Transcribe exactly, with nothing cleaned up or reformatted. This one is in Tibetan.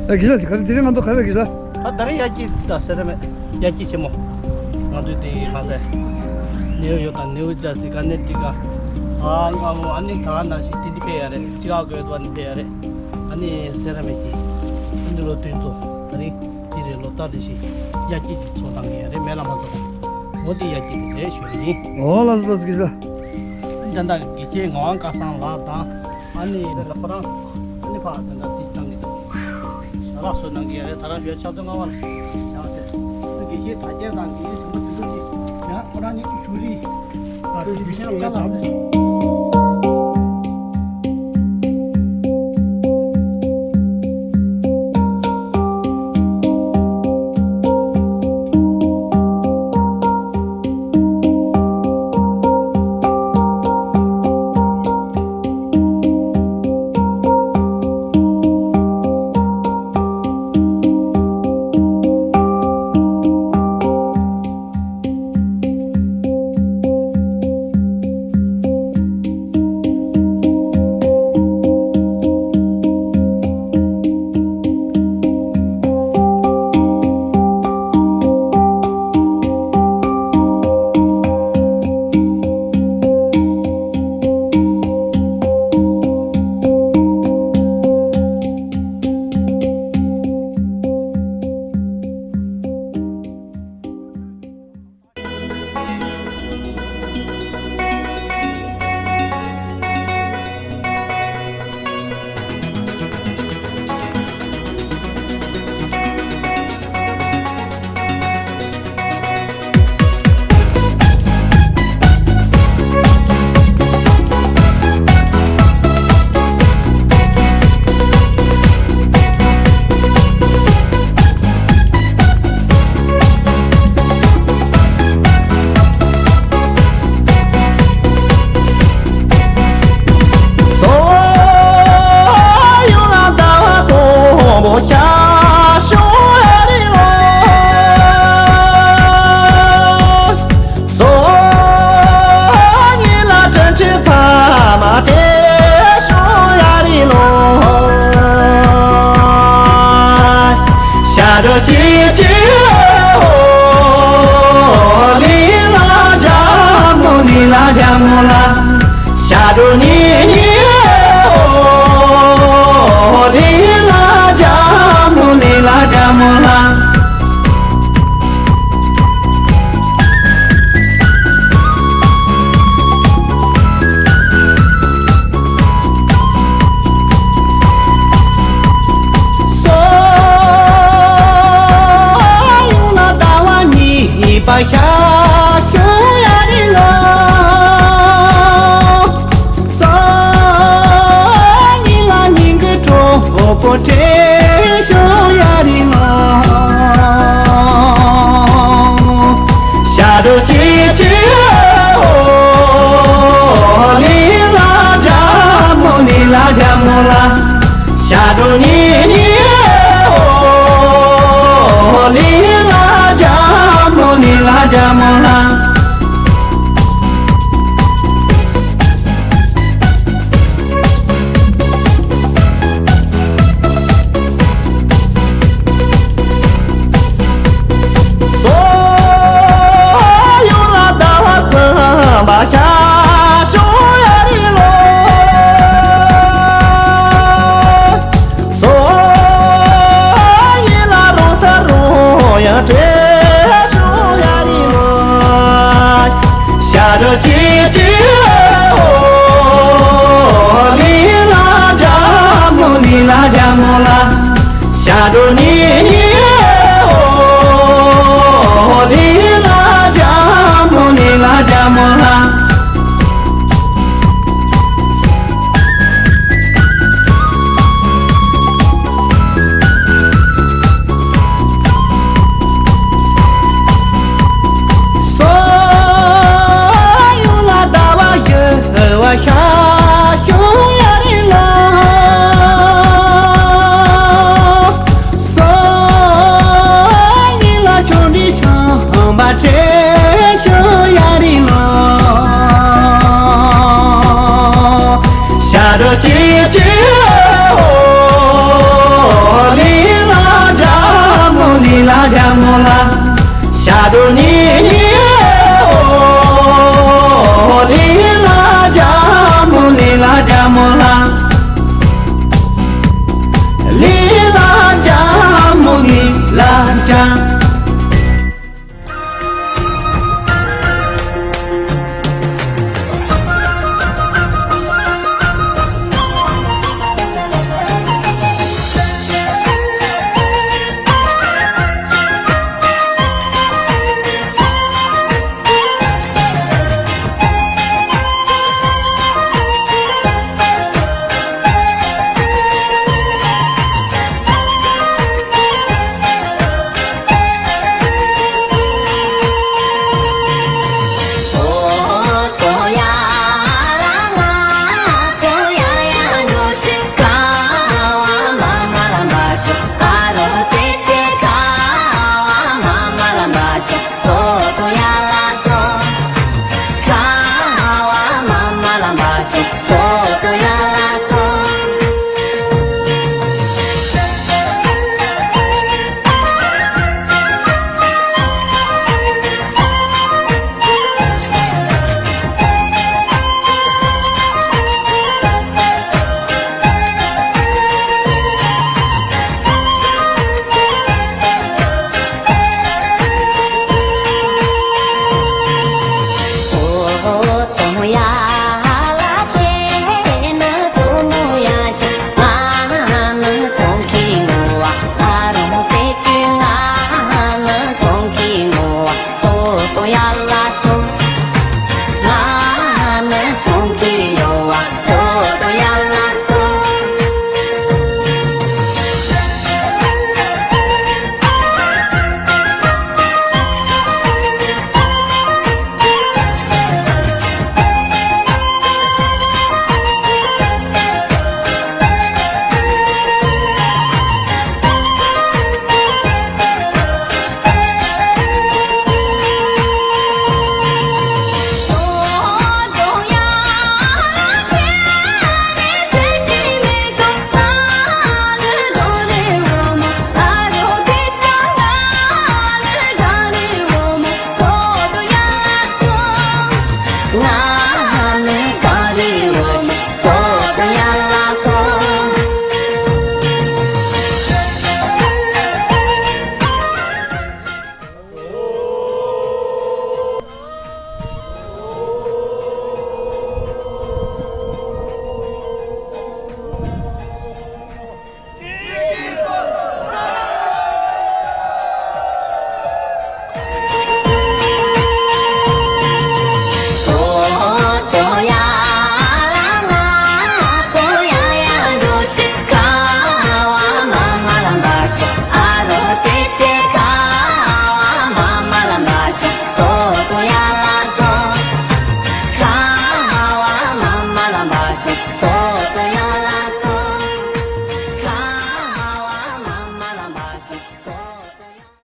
ཨ་གི་ལ་ག་རེ་དེ་རིང་ང་ཚོ་ག་རེ་གི་ལ། ད་ད་རེས་ཡ་གི་ད་ཟེར་ར་མེད། ཡ་གི་ཆེན་མོ། ང་ཚོའི་དེ་གང་ཟེར། ནེའུ་ཡོག་དང་ནེའུ་ཇར་སི་ཀ་ནེ་ཊི་ཀ་ཨ་ང་མོ་ཨ་ནི་ད་ནང་བཞིན་དེ་འདི་ཕེབས་ཡ་རེད། ཅི་ག་གོ་ཡོད་དོ་ཨ་ནི་ཕེབས་ཡ་རེད། ཨ་ནི་ཟེར་ར་མེད་ཀྱི། ཨ་ནི་ལོ་བདུན་ཚོ་ད་རེས་དེ་རེད། ལོ་ལྟར་རེ་བཞིན་ཡ་གི་ཅིག་ཚོགས་བཏང་གི་ཡ་རེད། མེ་ལ་མ་ཚོགས་འོ་དེ་ཡ་གི་དེ་རེད་ཞུ་ཡ་ཡིན། འོ་ལགས་སོ་ལགས་སོ་གི་ཟེར། ཨ་ནི་ད་ལྟ་དགེ་བཤེས་ངག་དབང་སྐལ་བཟང་ལགས་དང་། ཨ་ནི་རེ་ལ་ཁོ་རང་ཨ་ནི་ཕ་ད་ལྟ་དེ་བཏང་གི་འདུག་ཞལ་ལག་སོགས་གནང་གི་ཡ་རེད། ད་རང་ཞོལ་ཆབ་མདོ་སྔ་བར་ཡང་ཟེར། དགེ་བཤེས་དར་རྒྱས་དང་དགེ་བཤེས་ཟིན་པ་དེ་ཚོ་གིས་ཡང་ཁོ་རང་ནི་ཞུ་རིས་ཨ་དེ་བཤད་ལ་ལ།